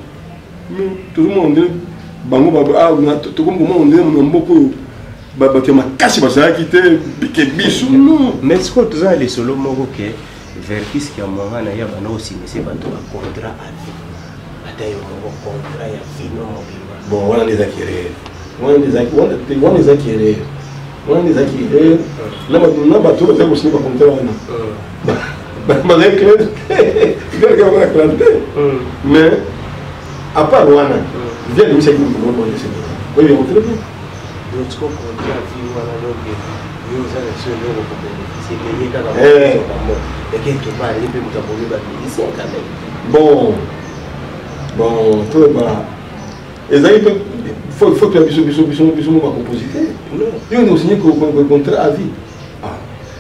Speaker 4: Mais tozomona ndenge bango, tokomi komona ndenge na mboka oyo bato ya makasi bazalaki te ke biso, non.
Speaker 5: Mais sikoyo toza na lisolo moko ke Verkis ya mwanga na ye abanda kosinise bato bacontrat à vie, ata yo moko, contrat ya vino mobimba.
Speaker 4: Bon, wana nde ezaki erreur, wana nde ezaki, wana ezaki erreur, wana nde ezaki erreur. Na bato oyo bazali kosine bacontrat wana bazali clair te, wana clair te. Mais à part wana, vieux alimisaki moto moko wana, oyebi yango très bien.
Speaker 5: Donc siko contrat à vie wana, donc yo oza na so eloko kobénéficie te, ye kaka mo et quelque part ye mpe moto abomi bamusicien quand même.
Speaker 4: Bon, toyeba ezali mpe faute ya biso mo bacompositeur. Yo nde osigné contrat à vie.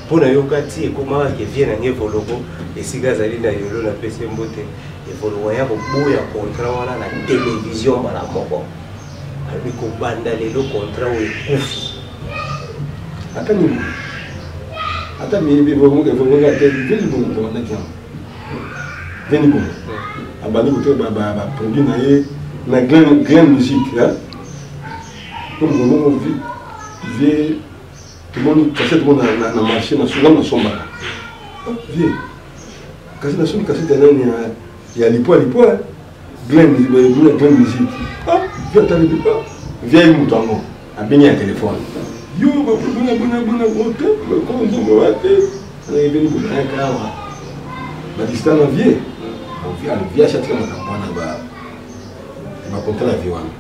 Speaker 5: Mpo na yoka ti ekomaka ke vieux na nge Evoloko, esika azali na yolo, napesi ye mbote, Evoloko ya koboya contrat wana na télévision mbala moko, alobi kobanda lelo contrat oyo ekufi.
Speaker 4: Ata nini, ata Evoloko te, vieux Libongo abandaki yango, vieux Libongo abandi koteka baproduit na ye na Glen Musique. Comme bongo vieux tomoni cassette mo na marché, na songa, nasombaka. Vieux kasi nasombi cassette ya nani, ya lipwa lipwa, Glen, Glen Musique. Vieux atali, vieux ayi moto yango, abengi ya telefone: "Yo bona bona bona ote konzongo wa te." Ebeni boyaka awa, badista na vieux, vieux asi atika makambo wana, bacontrat ya vieux wana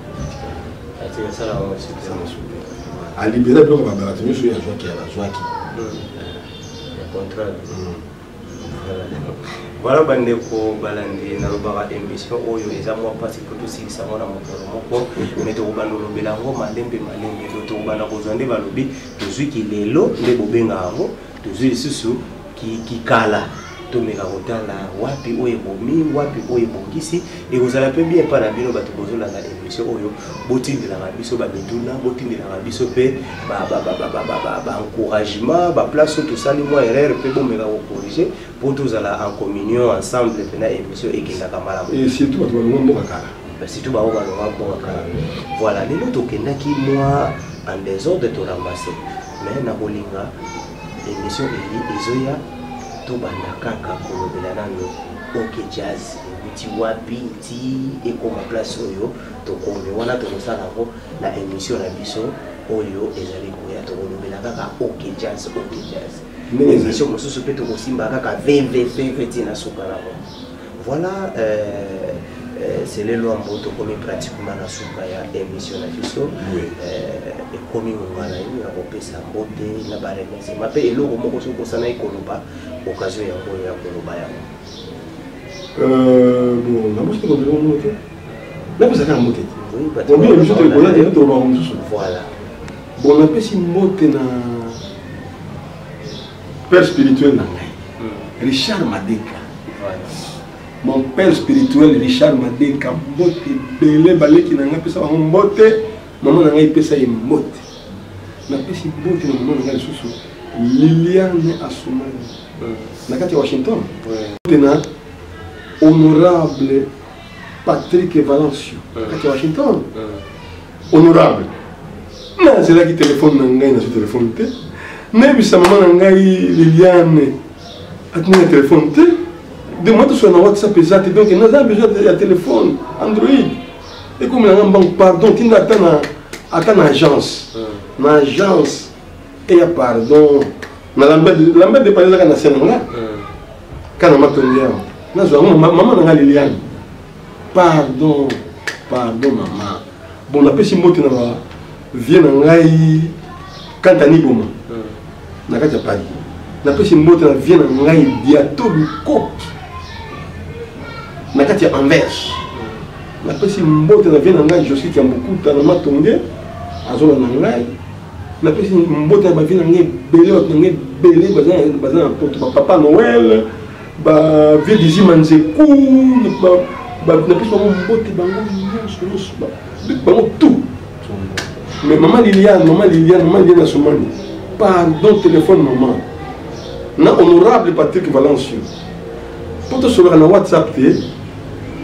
Speaker 4: alibera biloko bato nyonso oyo azwaki, azwaki.
Speaker 5: Contrat. Voilà bandeko balandi, nalobaka émission oyo eza mwa mpasi mpo tosilisa yango na mokolo moko, mais tokobanda olobela yango malembe malembe. To tokobanda kozwa nde balobi tozwi kilelo nde bobengaka yango, tozwi lisusu kikala, tomeka kotala wapi oyo ebomi, wapi oyo ebongisi. Ekozala mpe bien mpa na bino bato bozolanda émission oyo, botindelaka biso bamituna, botindelaka biso mpe baencouragement, baplace oyo tosali mwa erreur mpe bomeka kocorriger mpo tozala en communion ensemble mpena émission ekendaka malamu.
Speaker 4: Et surtout bato balongwa mboka kala.
Speaker 5: Surtout bango balongwa mboka kala. Voilà, lelo tokendaki mwa en désordre, toramasse, mais na kolinga émission eyi ezoya tobanda kaka kolobela nano OK Jazz ewuti wapi ti ekoma place oyo tokomi wana. Tokosala yango na émission na biso oyo ezali koya, tokolobela kaka OK Jazz, OK Jazz.
Speaker 4: Ndenge ezali.
Speaker 5: Émission mosusu mpe tokosimba kaka vvvv ti na suka nango. Voilà, Sele Lwambo, tokomi pratiquement na suka ya émission na biso. Ekomi ngonga na yo ya kopesa mbote na baremerciement mpe eloko moko soki osanaki koloba, occasion yango oyo ya koloba yango.
Speaker 4: Bon, nabosi tokobela ngo te, napesa kaka mbote te.
Speaker 5: Oui, bato
Speaker 4: bon, bien biso tokola te, tolobaka mosusu.
Speaker 5: Voilà.
Speaker 4: Bon, napesi mbote na père spirituel na ngai, Richard Madeka. Mon père spirituel Richard Madeka, mbote ebele. Baleki na ngai, pesa bango mbote. Mama na ngai, epesa ye mbote. Napesi mbote na mama na ngai lisusu, Liliane Asumani, na kati ya Washington. Mbote na honorable Patrick Valencio na kati ya Washington. Honorable, nazelaki telefone na ngai, nazwi telefone te. Nayebisa mama na ngai Liliane atinanga telefone te, de moi tosola na WhatsApp eza te. Donc naza besoin ya telefone Android, ekomi nanga mbangu. Pardon, tinda ata na agence, na agence eya. Pardon, na Lambert de Paris, ezaka na se na nga kana matongi awa, nazwa yango. Mama na nga Liliane, pardon, pardon mama. Bon, napesi mbote na bavieux na ngai Kantani Boma na kati ya Paris. Napesi mbote na vieux na ngai Diato Lukoki na kati ya Anvers. Napesi mbote na vieux na ngai Josi Kiambukuta na Matonge, azolanda ngai. Napesi mbote na bavieux na ngai ebele, bato na ngai ebele baza na poto, bapapa Noel, bavieux Dizima Nzeku. Napesi bango mbote, bango nyonso nyonso, bango tout. Mais mama Liliane, mama Liliane, mama Liliane Asomani, pardon, téléphone mama. Na honorable Patrick Valencio, mpo tosolaka na WhatsApp te,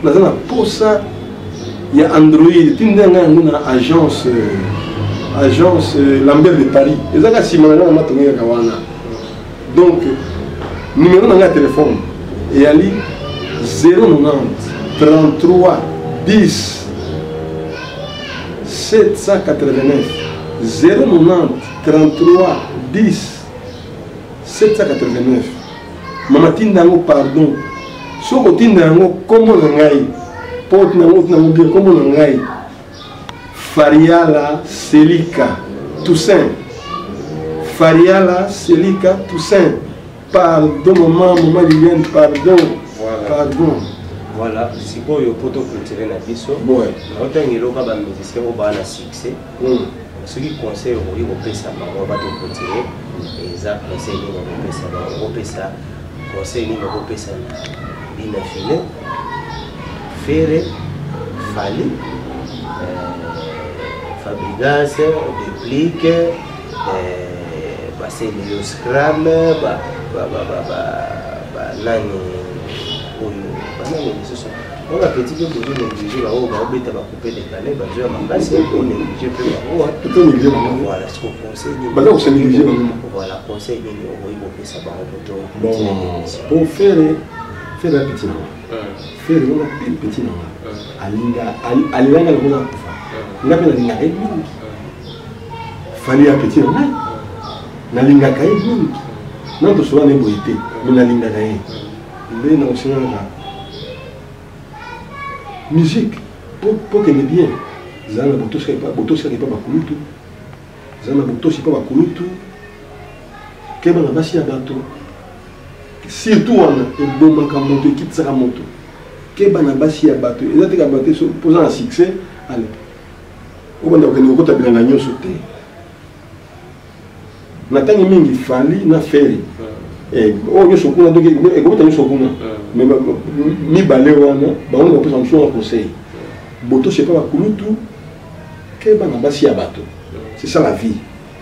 Speaker 4: naza na posa ya Android, tinda ngai yango na agence Lambert de Paris, ezaka nsima na ngai na Matonge kaka wana. Donc numéro na ngai ya telefone eyali 090 33 10 789, 090 33 10 789. Mama, tinda yango, pardon. Soki otinda yango, nkombo na ngai, mpo otinda yango, otinda yango bien, nkombo na ngai Fariala Selika Toussaint, Fariala Selika Toussaint. Pardon mama, mama Liliane, pardon.
Speaker 5: Voilà.
Speaker 4: Pardon.
Speaker 5: Voilà, sikoyo mpo toclôturer na biso, naotanga eloka bamusicien oyo baa na succès. Soki conseil okoki kopesa bango, batoclôturer, eza conseil nini okopesa bango? Okopesa conseil nini? Okopesa bina file, Ferre, Fally, Fabregas, Deplick, Baselio Scram, banani oyo, banani lisusu oyo bapeti mpe bozo néglige bango, baobeta bacoupe décalé, bazoya makasi, onéglige mpe bango.
Speaker 4: To néglige bango.
Speaker 5: Voilà, siko conseil nini?
Speaker 4: Baza kose néglige bango.
Speaker 5: Voilà, conseil nini okoki kopesa bango po to
Speaker 4: Bon, po Ferre, Ferre apeti nanga, Ferre wana pile petit nanga, alinga, alinganga lokola akufa, nga mpe nalingaka ye mingi. Fally apeti na ngai, nalingaka ye mingi. Nano tosola na ye boye te, me nalingaka ye. Nde nakosengaka musique po kende bien, zala na botosi epa bakulutu, zala na botosi mpa bakulutu, keba na basi ya bato. Surtout wana ebomaka moto, ekitisaka moto. Keba na basi ya bato, eza te ka bato mpoza na succès, ale obanda kokende kokota bilanga nyonso te. Natangi mingi Fally na Ferre, oyo nyonso kuna, donc ekobeta nyonso kuna, mais mibale wana bango bapesa mosusu na conseil botosi epa bakulutu. Keba na basi ya bato, c'est ça la vie,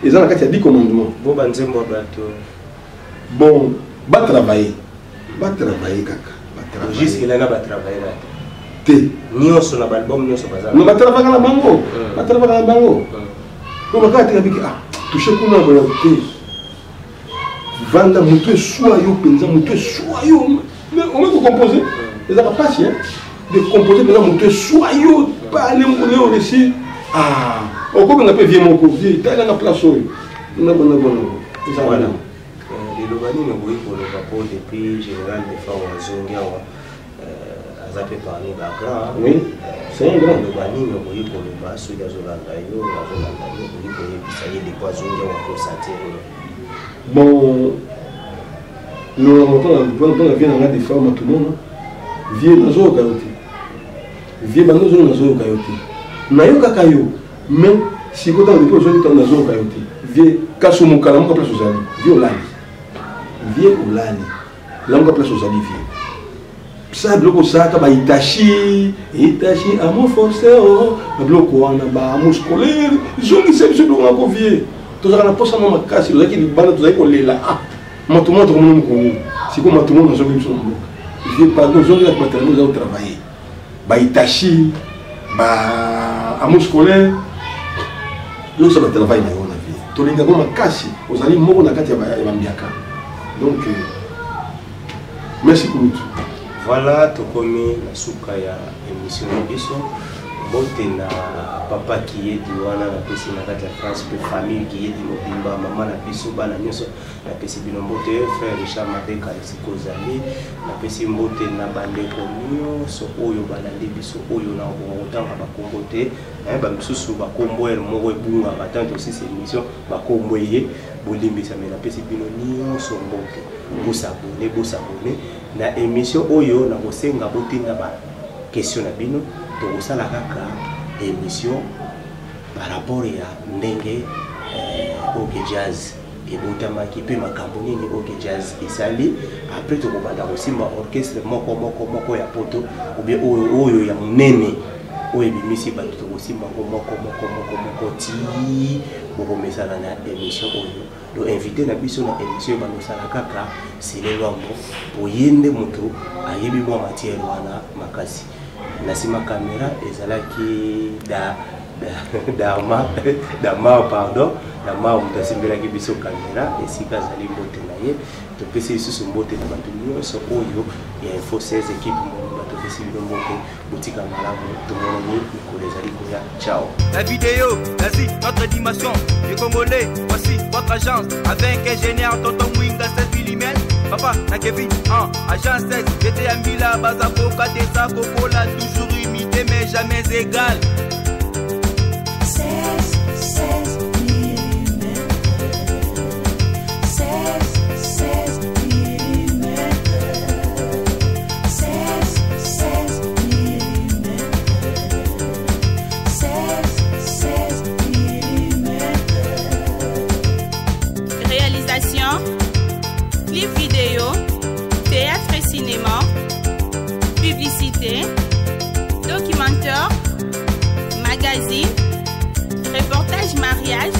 Speaker 4: eza na kati ya 10 commandements.
Speaker 5: Bo banzembo ya bato.
Speaker 4: Bon, batravaille, batravaille kaka, batravaille.
Speaker 5: Jusque là na batravaille na
Speaker 4: te.
Speaker 5: Nyonso na baalbum nyonso baza.
Speaker 4: No, batravaka na bango, batravaka na bango po bakaka te. Kabiki, ah, touche kuna boya te, vanda motu eswa yo mpenza, motu eswa yo, okoki kocompose, ezaka mpasi de compose mpenza, motu eswa yo pale leo resi. Ah, okobenga mpe vie moko, vie talanga place oyo nabonabonabo eza wana.
Speaker 5: Liloba nini okoki koloba po depuis général Defao azongi awa, aza mpe parmi bagrand?
Speaker 4: Oui, c'est un grand.
Speaker 5: Liloba nini okoki koloba soki azolanda yo, azolanda yo, okoki koyebisa ye depuis azongi awa, kosentir yo?
Speaker 4: Bon, mpona vie nanga Defao Matumona, vie nazoyoka yo te, vie bando ozongi nazoyoka yo te, nayokaka yo, mais sikoyo ntango depuis ozongi, ntango nazoyoka yo te, vie kasi omokala moka place ozali, vie olali, vie olali, lamuka place ozali, vie sala biloko osalaka, baitashi itashi amour forcé o babiloko wana, baamour scolaire, zongisa biso biloko nako. Vie tozalaka na posa mwa makasi, ozalaki libanda, tozalaki kolela, ah, Matumona tokomona mokolo nini? Sikoyo Matumona azongi biso na mboka. Vie, pardon, ozongi na batravaille, oza kotravaille baitashi, ba amour scolaire nyonso, batravaille na yo na vie, tolingako makasi, ozali moko na kati ya bambiaka, donc merci kulutu.
Speaker 5: Voilà, tokomi na suka ya émission na biso. Mbote na papa Kiyedi wana napesi na kati ya France, mpe famille Kiyedi mobimba, mama na biso, bana nyonso, napesi bino mbote. Frère Richard Mabeka, esika ozali, napesi mbote na bandeko nyonso oyo balandi biso, oyo na kotanga bakombo te, bamisusu bakombo ere moko ebungaka tant tosisi émission, bakombo eye bolimbisa, me napesi bino nyonso mbote. Bosabone, bosabone na émission oyo. Nakosenga botinda ba question na bino, tokosala kaka émission par rapport ya ndenge OK Jazz ebotamaki mpe makambo nini OK Jazz esali. Après tokobanda kosimba orchestre moko moko moko ya poto ou bien oyo oyo ya monene oyo ebimisi bato, tokosimba yango moko moko moko moko ti bokomesana na émission oyo. Donc invité na biso na émission oyo bandosala kaka Sele Lwambo, po ye nde moto ayebi mwa matière wana makasi. Na nsima caméra ezalaki da Dama, Damar, pardon, Damar moto asimbelaki biso caméra, esika azali mbote na ye. Topesi lisusu mbote na bato nyonso oyo ya Info 16, équipe mobimba, topesi bino mbote, botika malamu, tomonani mikolo ezali koya, ciao.
Speaker 1: La vidéo, l'Asie, notre dimension. Les Congolais, voici votre agence. Avec ingénieur Tonton Mwinga 16 mm. Papa, na Kevin, en agence 16. J'étais à Mila, Bazakoka, Desa, Kokola, toujours imité, mais jamais égal.
Speaker 2: 16, 16 mm. 16, 16 mm. 16, 16 mm. 16, 16 mm.
Speaker 3: Réalisation, clip vidéo, théâtre et cinéma, publicité, documentaire, magazine, reportage mariage,